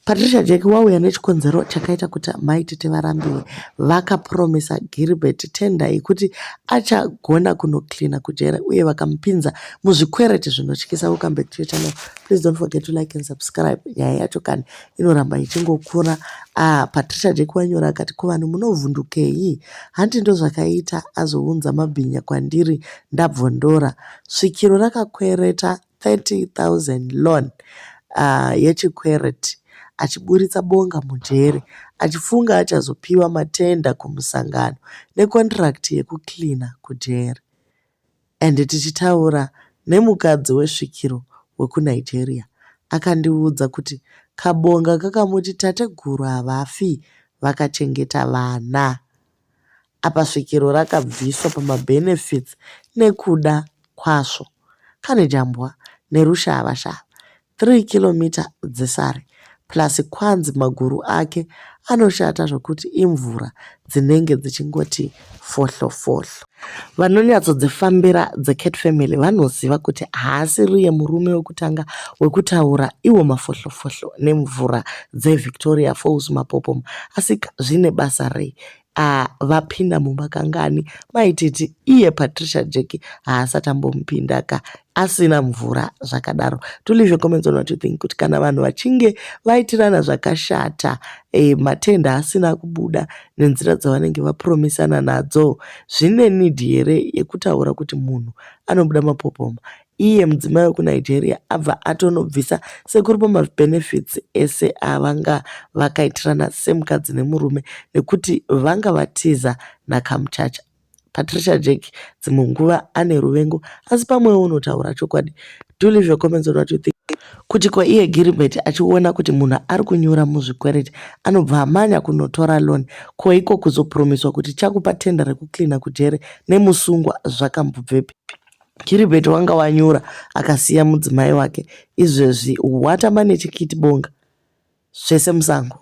Patricia Jack wauya nechikonzero chakaita kuti Mai Tete varambiwe. Vakapromisa Gilbert tender yekuti achagona kunocleaner kujere uye vakamupinza muzvikwereti zvinotyisa. Welcome back to your channel. Please don't forget to like and subscribe. Nyaya yacho kani inoramba ichingokura. Ah, Patricia Jack wanyora akati kuvanhu munovhundukei? Hanti ndozvakaita azounza mabhinya kwandiri ndabvondora. Svikiro rakakwereta 30,000 loan yechikwereti achiburitsa Bonga mujeri achifunga achazopiwa matender kumusangano necontract yekucleaner kujeri. And tichitaura nemukadzi wesvikiro wekuNigeria akandiudza kuti kabonga kakamuti tateguru havafi vakachengeta vana. Apa svikiro rakabviswa pamabenefits nekuda kwazvo. Kane jambwa nerushavashava 3 km dzesare plus kwanzi maguru ake anoshata zvokuti imvura dzinenge dzichingoti fohlo fohlo. Vanonyatsodzifambira dzeCat Family vanoziva kuti haasiriye murume wekutanga wekutaura iwo mafohlofohlo nemvura dzeVictoria Falls mapopoma asi zvine basa rei? Vapinda mumba kangani Mai Titi iye Patricia Jack haasati ambomupinda ka asina mvura zvakadaro. Do leave your comments on what you think kuti kana vanhu vachinge vaitirana zvakashata matender asina kubuda nenzira dzavanenge vapromisana nadzo zvine need here yekutaura kuti munhu anobuda mapopoma iye mudzimai wekuNigeria abva atonobvisa sekuru pamabenefits ese avanga vakaitirana semukadzi nemurume nekuti vanga vatiza nakamuchacha. Patricia Jack dzimwe nguva ane ruvengo asi pamwewo unotaura chokwadi. Do leave your comments on what you think. Kuti ko iye Gilbert achiona kuti munhu ari kunyura muzvikwereti anobva amanya kunotora loan ko iko kuzopromiswa kuti chakupa tender rekucleaner kujere nemusungwa zvakambobvepi. Gilbert wanga wanyura akasiya mudzimai wake izvezvi watamba nechikiti bonga zvese musango.